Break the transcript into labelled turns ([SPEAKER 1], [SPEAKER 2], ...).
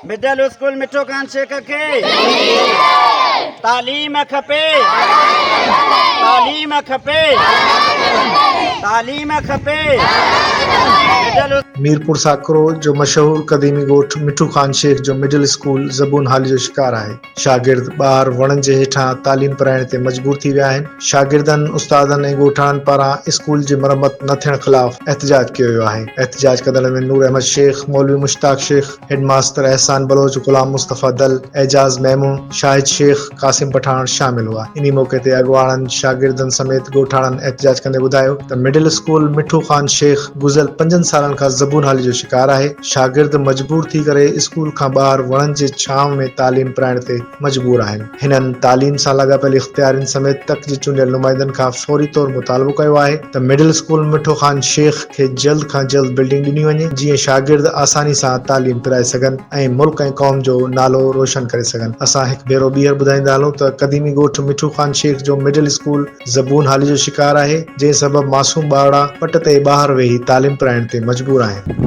[SPEAKER 1] Middle school مٺو خان شيخ کي تعليم کپي تعليم کپي تعليم کپي مڊل
[SPEAKER 2] ميرپور ساڪرو جو مشهور قديمي ڳوٺ مٺو خان شيخ جو مڊل اسڪول زبون حالي جو شڪار آهي. شاگرد ٻاهر وڻن جي هيٺان تعليم پرائڻ تي مجبور ٿي ويا آهن. شاگردن، استادن ۽ ڳوٺاڻن پاران اسڪول جي مرمت نه ٿيڻ خلاف احتجاج ڪيو ويو آهي. احتجاج ڪندڙن ۾ نور احمد شيخ، مولوي مشتاق شيخ، هيڊ ماستر احسان بلوچ، غلام مصطفيٰ دل، اعجاز ميمڻ، شاهد شيخ، قاسم پٺاڻ شامل هئا. انهي موقعي تي اڳواڻن، شاگردن سميت ڳوٺاڻن احتجاج ڪندي ٻڌايو ته مڊل اسڪول مٺو خان شيخ گذريل پنجن سالن کان زبون حالي جو شڪار آهي، شاگرد مجبور ٿي ڪري اسڪول کان ٻاهر وڻن جي ڇانو ۾ تعليم پرائڻ تي مجبور آهن. هنن تعليم سان لاڳاپيل اختيارين سميت تڪ جي چونڊيل نمائندن کان فوري طور مطالبو ڪيو آهي ته مڊل اسڪول مٺو خان شيخ کي جلد کان جلد بلڊنگ ڏني وڃي جيئن شاگرد آساني سان تعليم پرائي سگهن ۽ ملڪ ۽ قوم جو نالو روشن ڪري سگهن. اسان هڪ ڀيرو ٻيهر ٻڌائيندا هلون ته قديمي ڳوٺ مٺو خان شيخ جو مڊل اسڪول زبون حالي جو شڪار آهي، جنهن سبب معصوم ٻارڙا پٽ تي ٻاهر ويهي تعليم پرائڻ تي مجبور آهن.